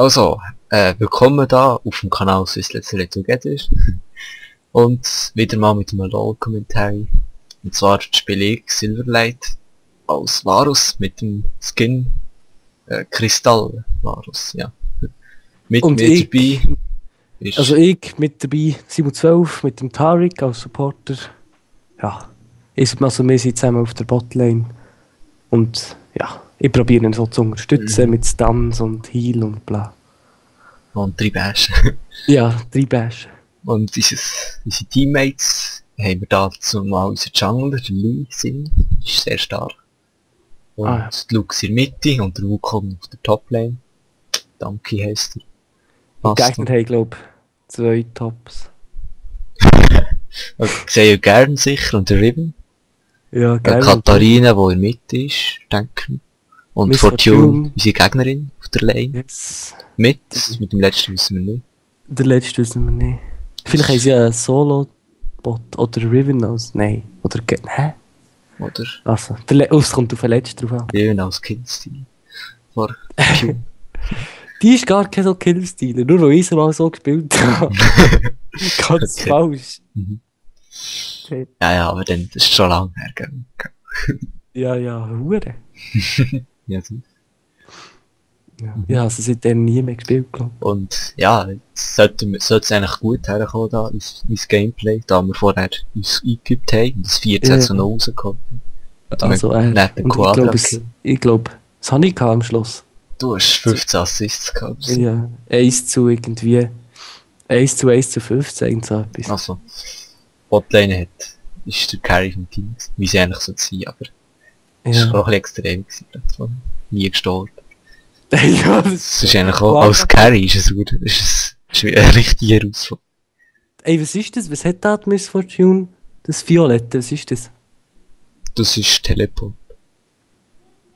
Also, willkommen da auf dem Kanal Swiss Let's Play Together. Und wieder mal mit einem LOL-Commentary. Und zwar spiele ich Silverlight als Varus mit dem Skin Kristall Varus, ja. Mit und mir dabei ist... Also ich mit dabei, 712 mit dem Tariq als Supporter. Ja, wir sind zusammen auf der Botlane. Und ja, ich probiere ihn so zu unterstützen mit Stuns und Heal und bla. Und 3 Bash. Ja, 3 Bash. Und unsere Teammates haben wir dazu mal unseren Jungler, der Lee Sin, ist sehr stark. Und ja. die Lux in der Mitte und der Wukong auf der Toplane. Donkey heisst er. Die Gegner haben, glaube ich, 2 Tops. Ich sehe ja gern sicher und der Riven. Ja, geil. Katharina, die in der Mitte ist, denke ich. Und Miss Fortune, unsere Gegnerin auf der Lane. Yes. Mit dem letzten wissen wir nicht. Der letzte wissen wir nicht. Vielleicht haben sie ja einen Solo-Bot oder Riven als... Nein. Oder... Hä? Oder? Also, es kommt auf den letzten drauf an. Riven als Killstil. Vor Die ist gar kein so Killstil, nur weil ich sie mal so gespielt habe. Ganz Okay. falsch. Mhm. Okay. Ja, aber dann, das ist schon lange her, gell? Ja, Hure. Ja, so. Ja, ich habe sie seitdem nie mehr gespielt, glaube ich. Und ja, jetzt sollte es eigentlich gut herkommen, da, ins Gameplay, da wir vorher uns eingeübt haben und das 14 zu 0 rausgekommen. Also, und ich glaube, das habe ich am Schluss. Du hast 15 Assists gehabt. So. Ja, 1 zu irgendwie... 1 zu 15, so etwas. Also, Botlane ist der Carry vom Team, wie sie eigentlich so sein, aber es Ja. war auch ein bisschen extrem gewesen, davon. Nie gestorben. Ja, Das ist eigentlich auch, als Carry ist es gut, ist eine richtige Herausforderung. Ey, was ist das? Was hat da die Miss Fortune? Das Violette, was ist das? Das ist Teleport.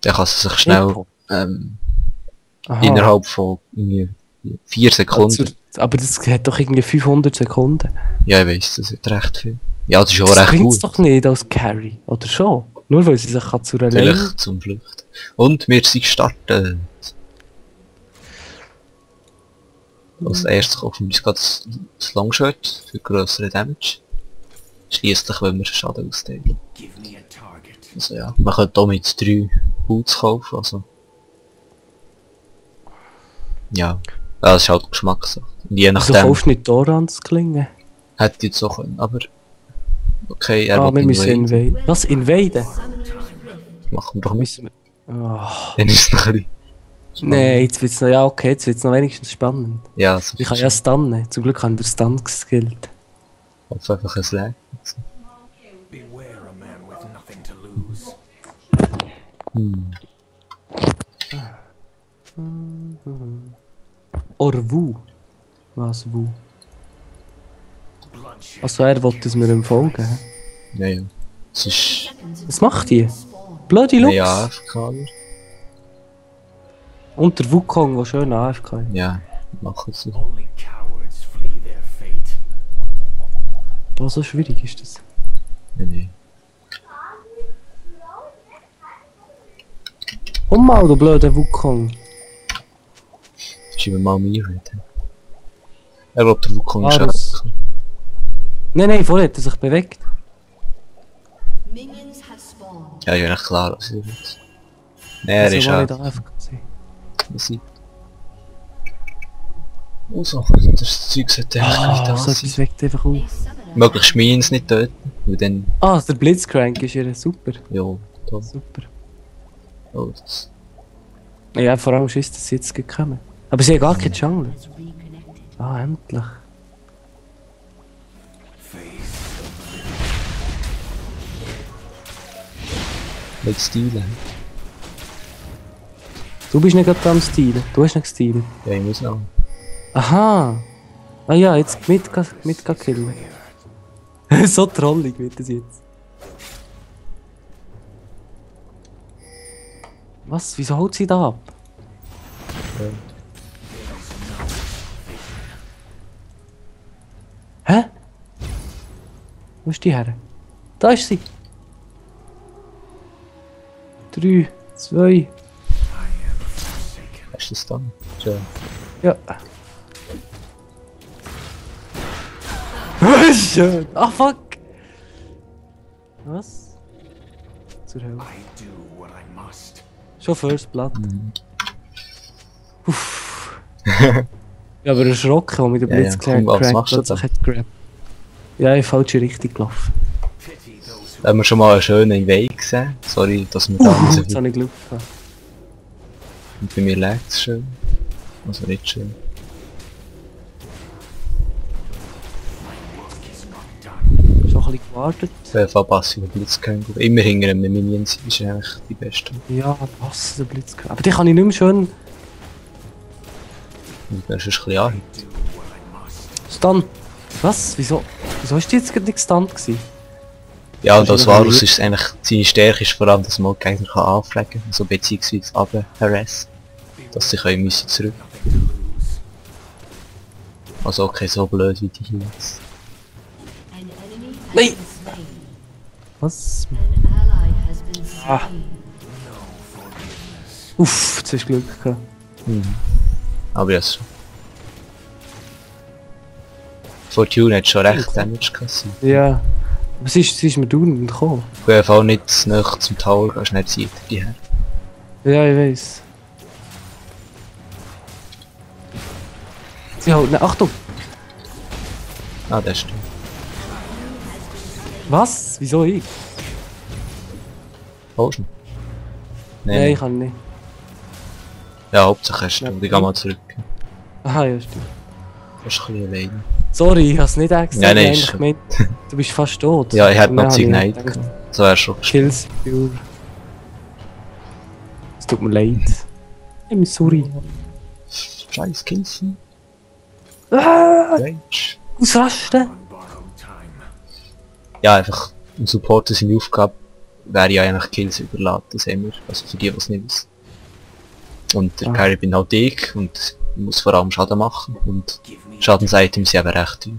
Der kann sich schnell, Teleport? Aha. innerhalb von irgendwie 4 Sekunden. Aber das hat doch irgendwie 500 Sekunden. Ja, ich weiss, das ist recht viel. Ja, das ist auch Das recht bringt's gut. doch nicht als Carry, oder schon? Nur weil sie sich zu einer Lane... Vielleicht zum Flucht. Und wir sind gestartet. Als erstes kaufen wir uns gerade das Longshot für grössere Damage. Schliesslich wollen wir Schaden austeilen. Also ja, man könnte auch mit 3 Boots kaufen, also... Ja, das ist halt Geschmackssache. Und je Wieso nachdem kaufst du nicht Dorans klingen? hätte ich jetzt auch können, aber... Okay, er Wir will müssen invaden. invaden. Was? Invaden? Machen wir doch mit. Müssen wir... Oh. Dann ist es noch ein bisschen... Nein, jetzt wird's noch... Ja, okay, jetzt wird's noch wenigstens spannend. Ja, so Ich kann ja stunnen. Zum Glück haben wir Stun geskillt. auf einfach ein Slag. Beware a man with nothing to lose. Orvu. Was, Wu? Bloodshed. Also er will, dass wir ihm folgen. Hä? Ja, ja. Es ist... Was macht die? Bloody Lux? Ja, AFK. Und der Wukong, der schön AFK ist. Ja, machen sie. Only cowards flee their fate. Was so schwierig ist das? Nee, nee. Komm mal, du blöder Wukong. Schreiben wir mal mir reden. Er will der Wukong Ah, schon. das- Nein, vorher hat er sich bewegt. Minions have spawned. Ja, ja, klar, was ist das? Nee, er Also ist war auch... nicht AFK gewesen. Also, das Zeug sollte eigentlich nicht da So sein. etwas weckt einfach auf. Möglichst Minions nicht töten, weil dann... Ah, der Blitzcrank ist ja super. Ja, toll. Super. Oh, das... Ja, vor allem Schiss, dass sie jetzt gekommen. Aber sie haben gar keinen Jungle. Ah, endlich. Mit Stilen. Du bist nicht gerade am Stilen. Du hast nicht gestilen. Ja, ich muss noch. Aha. Ah ja, jetzt mit killen. So trollig wird das jetzt. Was? Wieso haut sie da ab? Hä? Wo ist die her? Da ist sie. 3, 2. Hast du das dann? Schön. Ja. Schön. Ah, fuck! Was? Zur Hölle. I do what I must. Schon First Blood. Uff. Ja, aber erschrocken, als mit dem Ja, ja, Blitz komm, was machst du da? plötzlich hat gerappt. Ja, in falsche Richtung gelaufen. Pity those Da haben wir schon mal einen schönen Weg gesehen. Sorry, dass wir da nicht so Jetzt viel... habe ich Glück gehabt. Und bei mir lag es schön. Also nicht schön. work is not done. Schon ein bisschen gewartet. Auf jeden Fall passive Blitzkrieg. Immer hinter einem Minion sein ist eigentlich die beste. Ja, was, der Blitz. Aber die kann ich nicht mehr schön... Und dann ist es ein bisschen an. Do what I must. Stun. Was? Wieso? Wieso ist die jetzt gerade nicht gestunt gewesen? Ja, und Das als ist Varus irgendwie- ist es eigentlich, seine Stärke ist vor allem, dass man die Gegner kann anfragen, also beziehungsweise harassen, dass sie können müssen zurück. Nothing to lose. Also okay, so blöd wie die hier jetzt. An enemy has Nein. been slain. Was? An ally has been slain. Ah. Uff, jetzt hast du Glück gehabt. Aber ja, so. Fortune hat schon recht Damage kassiert. Ja. Aber sie ist mir dauernd gekommen. Auf jeden Fall nicht zu nahe zum Tower, gehst nicht sieht die her. Ja, ich weiss. Sie halten... Achtung! Ah, das stimmt. Was? Wieso ich? Holst du ihn? Nein, ich kann nicht. Ja, Hauptsache hast du. Ja. Ich geh mal zurück. Aha, ja, stimmt. Das ist ein bisschen alleine. Sorry, ich hab's nicht extra Nein, nein, eigentlich ist- gemeint. Du bist fast tot. Ja, ich hätte Und noch dann Zeug habe ich Neid gedacht, gehabt. So wär's schon gespielt. Kills pure. Es tut mir leid. I'm sorry. Scheiß Kills. Ah, Rage. ausrasten! On borrowed time. Ja, einfach im Supporter seine Aufgabe wäre ja eigentlich Kills überladen, das haben wir, also für die, die es nicht wissen. Und der Ah. Carry bin halt ich und muss vor allem Schaden machen und Give me Schadensitems sind aber recht teuer.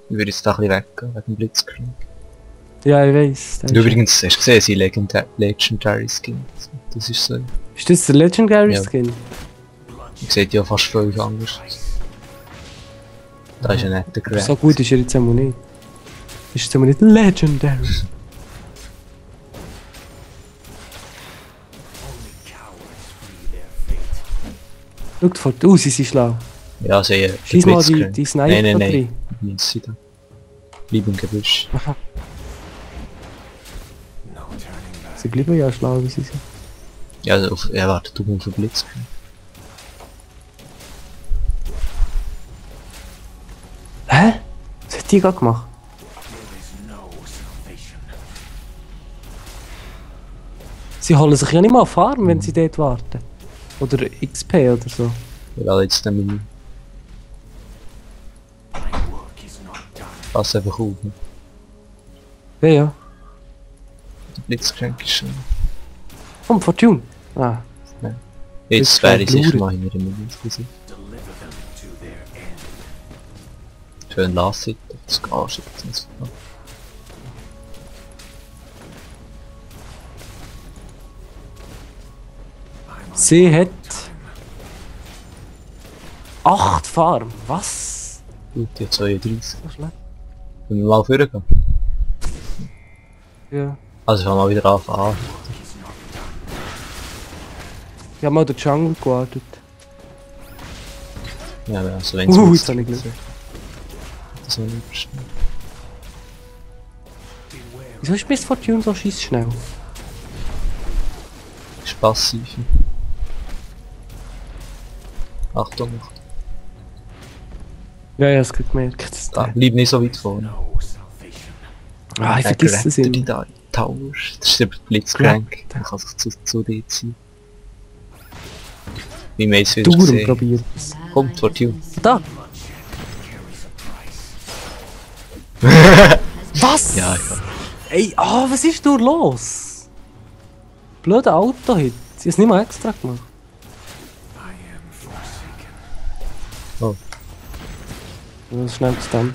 Ich würde jetzt da ein bisschen weggehen, wegen dem Blitzkrieg. Ja, ich weiss. Und übrigens, hast du gesehen, sie Legendary Skins. Das ist so. Ist das der Legendary Ja. Skin? Sieht ja fast völlig anders aus. Da ist ein netter Gerät. So gut ist er jetzt einmal nicht. Ist jetzt einmal nicht Legendary. only cowards free their fate. Schaut vor... sie sind schlau. Ja, sehr. Schieß mal die Sniper Nein, nein, nein. drin. Nicht sie da. Bleib im Gebüsch. Aha. No turning back. Sie bleiben ja schlau, wie sie sind. Ja, also auf, ja, warte, du musst auf den Blitzkrieg. Hä? Was hat die gerade gemacht? There is no salvation. Sie holen sich ja nicht mal Farm, wenn sie dort warten. Oder XP oder so. Ja, jetzt dann meine My work is not done. Pass einfach auf. Ne? Ja, ja. Der Blitzkrieg ist schon... Komm, Fortune. Ah. Jetzt Jetzt wäre ich kommt sicher Blur. mal hinter dem Minions. Deliver them to their end. Schön lassen, das Gas jetzt nicht so. I'm on Sie hat time. 8 Farm. Was? Gut, die hat 32. So schlecht. Wenn wir mal vorgehen. Ja. Also fangen wir mal wieder an. Ich hab mal den Jungle gewartet. Ja, also wenn Jetzt habe ich Glück. Das ist nicht schnell. Wieso ist Miss Fortune so scheiss schnell? Das ist passiv. Achtung, Ja, ja, es hat gemerkt. dass da, der- bleib nicht so weit vorne. No salvation. Ah, ich vergesse es die immer. da, die Towers. Das ist der Blitzcrank. Der kann sich zu dir ziehen. Wie wir jetzt wieder Dauernd gesehen. probiert. An Kommt, ally Fortune. has been Da! Carries a price. Was? Ja, ja. Ey, was ist da los? Blöde Auto-Hit. Sie haben es nicht mal extra gemacht. I am forsaken. Oh, Das ist schnell gestanden.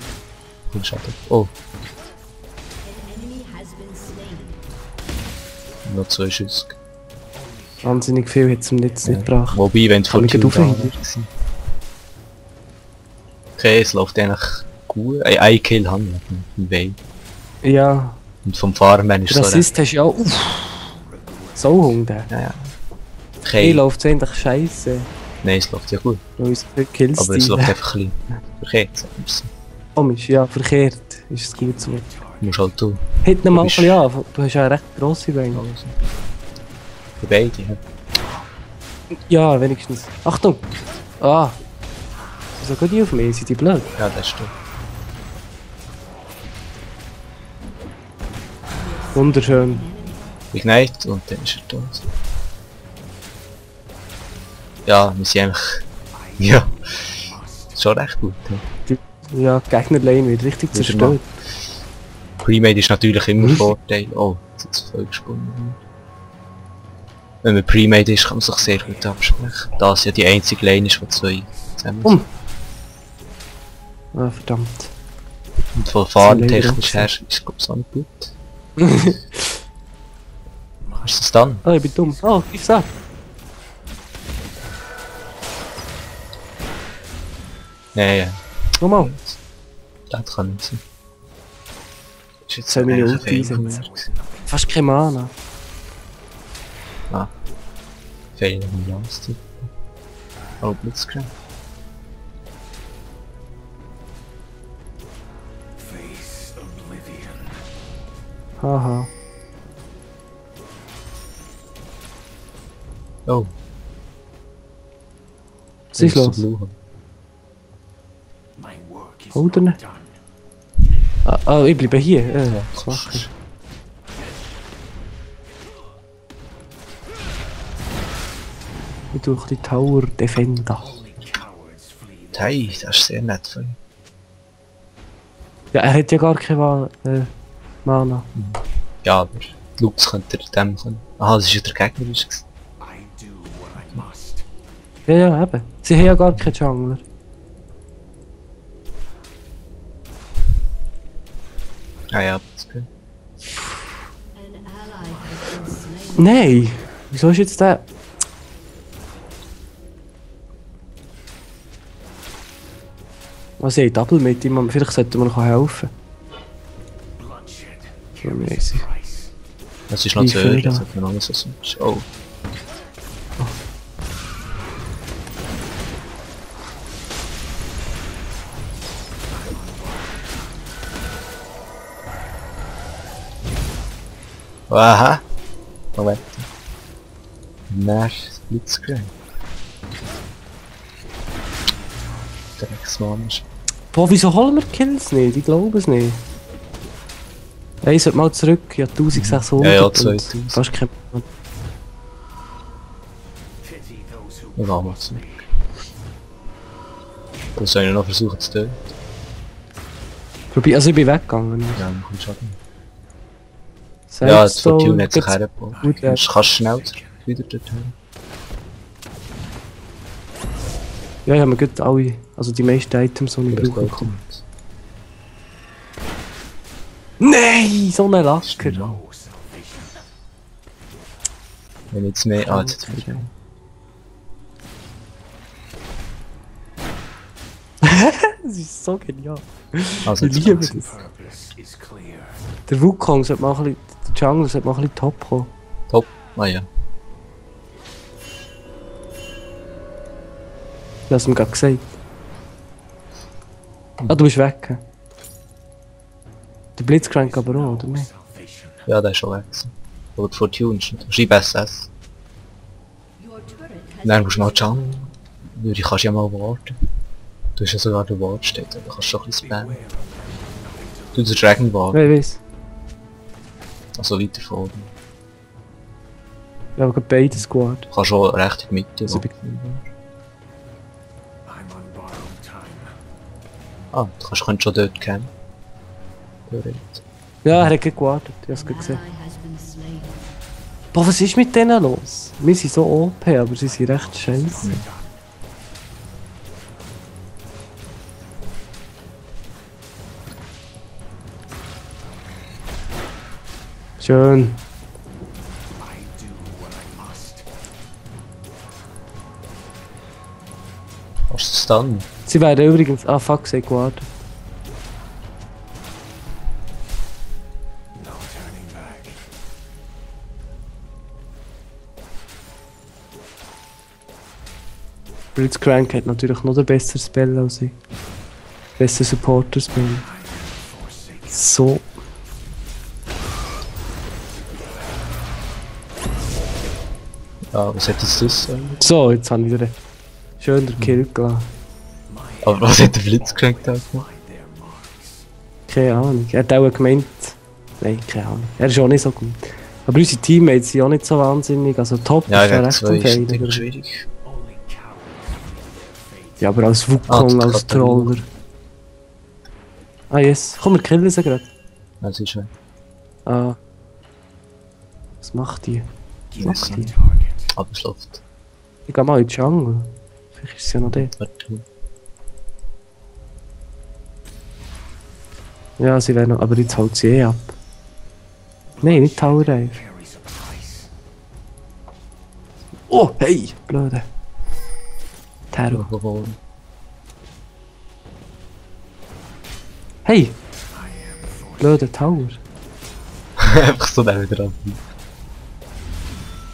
komm, Schatten. Oh, An enemy has been slain. noch 2 Schüsse. Wahnsinnig viel hat es ihm jetzt nicht gebracht. Wobei, wenn die Kann ich Fortune gleich da aufhängen? gewesen. Okay, es läuft eigentlich gut. Ein Kill haben wir im Way. Ja, Und vom Farmen ist der so Assist hast du ja auch. So Hunger. Ja, ja. Hey, Okay. läuft eigentlich scheiße. Nein, es läuft ja gut. Weil es für Kills Aber es läuft einfach ein bisschen verkehrt. sagen wir's so. komisch, ja, verkehrt ist es gut so. Du musst halt tun. Hätte noch mal ein bist- bisschen an, du hast ja eine recht grosse Beine. Für beide, ja. Ja, wenigstens. Achtung! Ah! So geht die auf mich, sind die blöd? Ja, das stimmt. Wunderschön. Ignite und dann ist er tot. Ja, wir sind eigentlich... Ja. Schon recht gut. Ja. Ja, die Gegnerlane wird richtig Wieder zerstört. Premade ist natürlich immer ein Vorteil. Oh, jetzt hat es voll gesponnen. Wenn man Premade ist, kann man sich sehr gut absprechen. Da es ja die einzige Lane ist, die zwei zusammen sind. Ah, verdammt. Und von fahrentechnisch Lane her ist es glaube ich auch nicht gut. Ist das dann? Ah, ich bin dumm. Oh, gib's ab. Nein, ja. Nochmal. Das kann nicht sein. Ist jetzt 10 Minuten eigentlich ein einsetzen. Fehler gewesen. Fast keine Mana. Ah. Fehler im Jahreszeit. Oh, Blitzcrank. Face oblivion. Haha. Oh. Was ist so los? blue. My work is Hold on. not done. Ah, ich bleibe hier. Was mach ich? Ich tue die Tower Defender. Only cowards flee. Hey, das ist sehr nett von ihm. Ja, er hat ja gar keine Mana. Ja, aber Lux könnte er dem können. Aha, das ist ja der Gegner. Ist es. I do what I must. Ja, ja, eben. Sie haben ja gar keinen Jungler. Ah ja, das ist gut. An ally has been slain. Nein! Wieso ist jetzt der... Also, ich Double mit ihm, vielleicht sollte man noch helfen. Bloodshed. Ja, Carries mäßig. a price. Das ist noch Wie zu viel early, da? das hat man noch nicht so sonst. Oh. Aha! Moment. Nash Blitzcrank. Drecksmann ist. Boah, wieso holen wir Kills nicht? Ich glaube es nicht. Hey, sollte mal zurück. Ja, 1600. Ja, ja, und 2000. Fast kein... Pity those who Wir waren mal zurück. Das soll ich noch versuchen zu töten. Also, ich bin weggegangen. Ja, dann kommt schon. Sagst Ja, das du, Fortune hat sich gibt's- hergebaut. Gut, ja. Du kannst schnell wieder dorthin. Ja, ich habe mir gut alle, also die meisten Items, die ich Über das brauche, Gold bekommen. kommt. Nein, so ein Lacker. no salvation. Wenn jetzt mehr... Ah, jetzt hat er Das ist so genial. Also, Ich jetzt liebe kommt's. das. Purpose is clear. Der Wukong sollte mal ein bisschen, der Jungle sollte mal ein bisschen top kommen. Top. Ah ja. Ich hab's ihm gerade gesagt. Ah, du bist weg. hä? Der Blitzcrank aber auch, oder nicht? Salvation. Ja, der ist schon weg. gewesen. Aber die Fortune ist nicht. Schreib SS. Your turret has Dann musst du mal Jungle. Weil du kannst ja mal warten. Du hast ja sogar den Ward steht, da kannst du schon ein bisschen spammen. Du den Dragon Ward. Wer weiß. Also weiter vorne. Ja, aber gerade beide Squad. Du kannst schon recht in die Mitte. Also, warten. I'm on borrowed time. Ah, du könntest schon dort campen. Theoretisch. Ja, er hat gerade gewartet, ich hab's an gerade gesehen. ally has been slain. Boah, was ist mit denen los? Wir sind so OP, aber sie sind recht scheiße. Schön. I do what I must. Hast du es dann? Sie werden übrigens... Ah, fuck, sie gewartet. No turning back. Blitzcrank hat natürlich noch den besseren Spell als ich. Besser Supporter-Spell. So. Ja, was hat jetzt das? So, jetzt habe ich wieder schön den Kill gelassen. Aber was hat der Blitzcrank da gemacht? Keine Ahnung. Er hat auch gemeint... Nein, keine Ahnung. Er ist auch nicht so gut. Aber unsere Teammates sind auch nicht so wahnsinnig. Also top Ja, ist ja gegen recht 2 ist fein. natürlich schwierig. Ja, aber als Wukong, die als Katharina. Troller. Ah, yes. Komm, wir killen sie gerade. Das ist schon. Ah. Was macht die? Was macht die? Aber es läuft. Ich geh mal in die Jungle. Vielleicht ist sie ja noch dort. Warte. Ja, sie werden noch... Aber jetzt haut sie eh ab. Nein, nicht Tower Dive. Carries a price. Oh, hey! Blöde. Terror. Gewonnen. Hey! Blöde Tower. Einfach so dann wieder ab.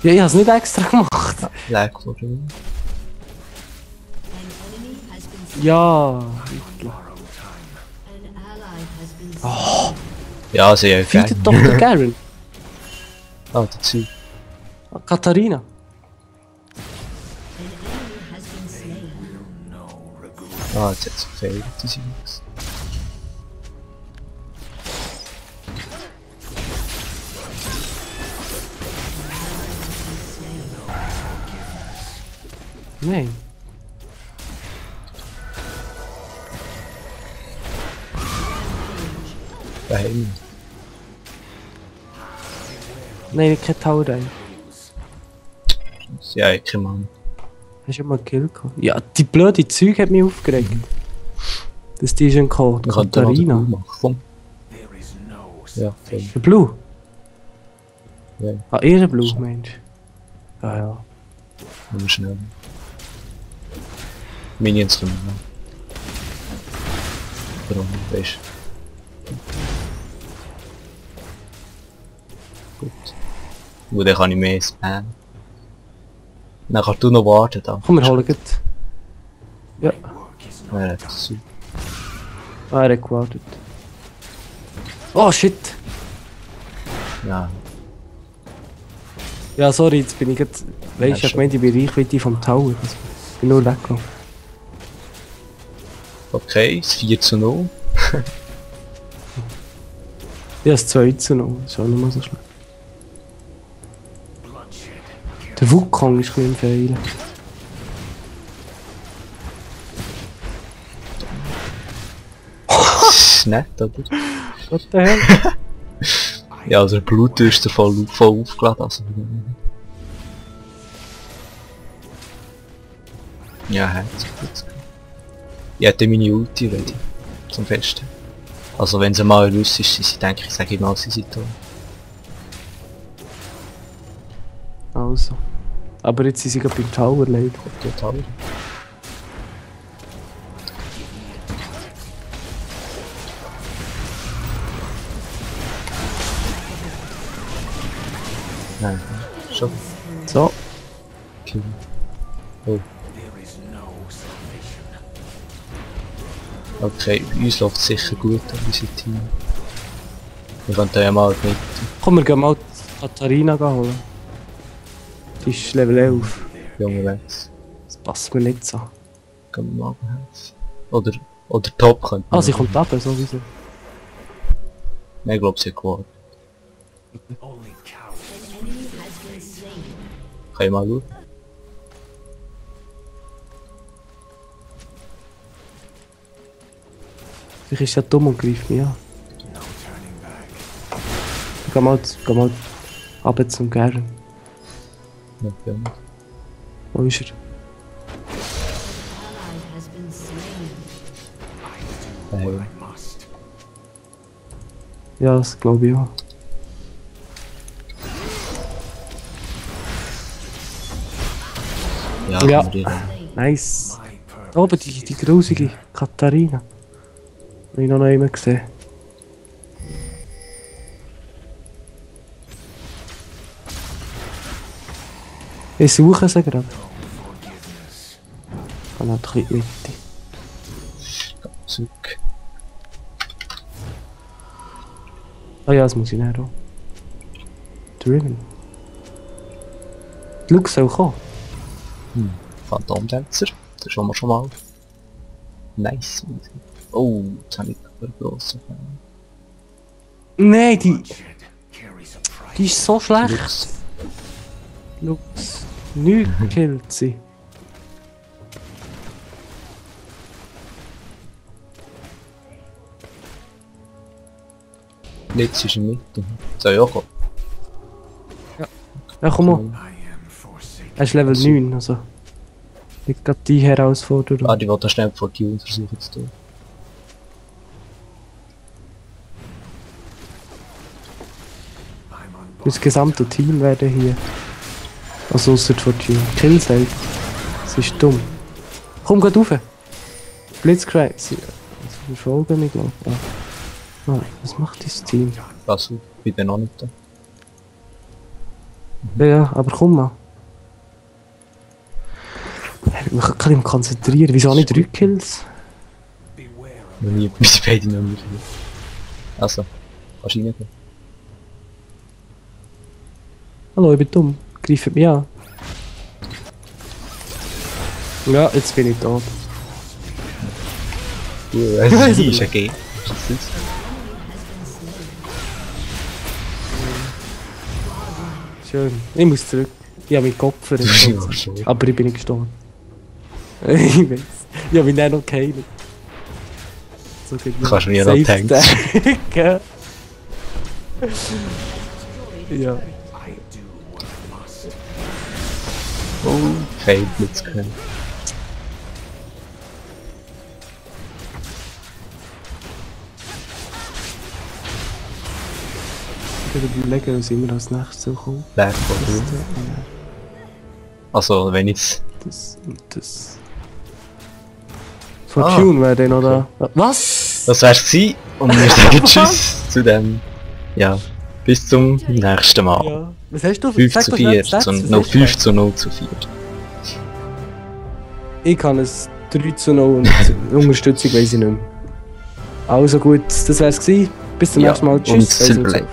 Ja, ich hab's nicht extra gemacht. Lag vor dir. An enemy has been slain. Ja. An ally has been slain. Ja, sehr geil. Feedet doch der Garen. Ah, dazu. Ah, Katharina. An enemy has been slain. Ah, jetzt hat es gefehlt, diese Jungs. Nein. Daheim. Nein, kein Tower Dive. Ja, ich keine Ahnung. Hast du schon mal einen Kill gehabt? Ja, die blöde Zeug hat mich aufgeregt. Das die ist ein Code. Wir könnten noch den Katharina. Blue machen. Komm. There is no Ja, voll. Der Blue? Ja, Ah, ihre Blue, Mensch. Ah ja. nur schnell. Minions kommen noch. Warum? Weißt du? Gut. Und dann kann ich mehr spammen. Dann kannst du noch warten da. Komm, wir holen gut. Ja, Ja, das ist super. ah, er hat gewartet. Oh shit! Ja, Ja, sorry, jetzt bin ich jetzt. Weißt du, Ja, ich hab gemeint, ich bin Reichweite vom Tower. Also, ich bin nur weggekommen. okay, das 4:0. Ja, das 2:0. Das ist auch nicht mal so schlimm. bloodshed. Der Wukong ist ein bisschen im Fehlen. Das ist nett, oder? What the hell? Ja, also der Blut ist der voll aufgeladen. Also. Ja, herzlich gut. Ich hätte meine Ulti ready. Zum Festen. Also wenn sie mal russisch sind, denke ich, sage ich mal, sie sind da. Also. Aber jetzt sind sie gerade beim Tower leider. Total. Nein, schon. So. Okay. Oh, There is no salvation. okay, bei uns läuft es sicher gut an unser Team. Wir können da ja mal mit. Komm, wir gehen mal die Katharina holen. Die ist Level 11. Junge Lex. Das passt mir nicht so. Können wir mal helfen. Oder Top könnte man Ah, sie noch. kommt runter, sowieso. Nein, ich glaube, sie hat gewonnen. Only cowards. An enemy has been slain. Kann ich mal schauen? Vielleicht ist sie ja dumm und greift mich an. No turning back. Geh mal runter zum Garen. Ja, ja. Wo ist er? Ally has been slain. Hey. I must. Ja, das glaube ich auch. Ja, Ja. kann man dir Nice. My purpose. Da oben die grusige Katharina. Habe ich noch nicht mehr gesehen. Ich suche sie gerade. Kann halt ein bisschen in die Mitte. Zurück. Ah ja, das muss ich nicht auch. Driven. Die Lux soll kommen. Phantomtänzer. Das schauen wir schon mal. Nice. Oh, jetzt habe ich einen grossen Fan. Nein, die Carries a price. ist so schlecht. Lux. Lux. Nichts killt sie. Jetzt ist er mit. Soll ja kommen. Ja, komm mal. I am forsaken. Er ist Level 9, also. Nicht gerade die Herausforderung. Ah, die wollte schnell vor Q versuchen zu tun. I'm on board. Das gesamte Team werden hier. Also ausser Fortune. Kills halt. Das ist dumm. Komm, geh rauf! Blitzcrank. Sie verfolgen mich, glaub ich. Ah, was macht das Team? Also, ich bin noch nicht da. Ja, ja, aber komm mal. Ich kann mich konzentrieren. Wieso nicht 3 Kills? Beware of Noch nie, wir sind beide noch nicht hier. Also, kannst du reingehen? Hallo, ich bin dumm. Greift mich an. Ja, jetzt bin ich tot. Es ist ein Game. Schön. Ich muss zurück. Ich habe mich geopfert. Ja, schon. Aber ich bin nicht gestorben. Ich weiß. Ich habe mich dann noch geheilt. So gegen Kannst du mir noch Safe tanken. Tank. Ja. I do what I must. Oh, kein Blitzkrieg. Ich würde überlegen, was immer als nächstes so kommt. Black Ball. Also, wenn jetzt. Das und das. Fortune wäre dann noch da. Was? Das wär's gewesen. Und wir sagen Tschüss zu dem. Ja. Bis zum nächsten Mal. Ja. Was hast du? 5 Sag zu doch 4. schnell, was No, hast du? 5 zu 0 zu 4. Ich kann es 3 zu 0 und Unterstützung weiss ich nicht mehr. Also gut, das wär's gewesen. Bis zum Ja, nächsten Mal. und Tschüss. Silverlight.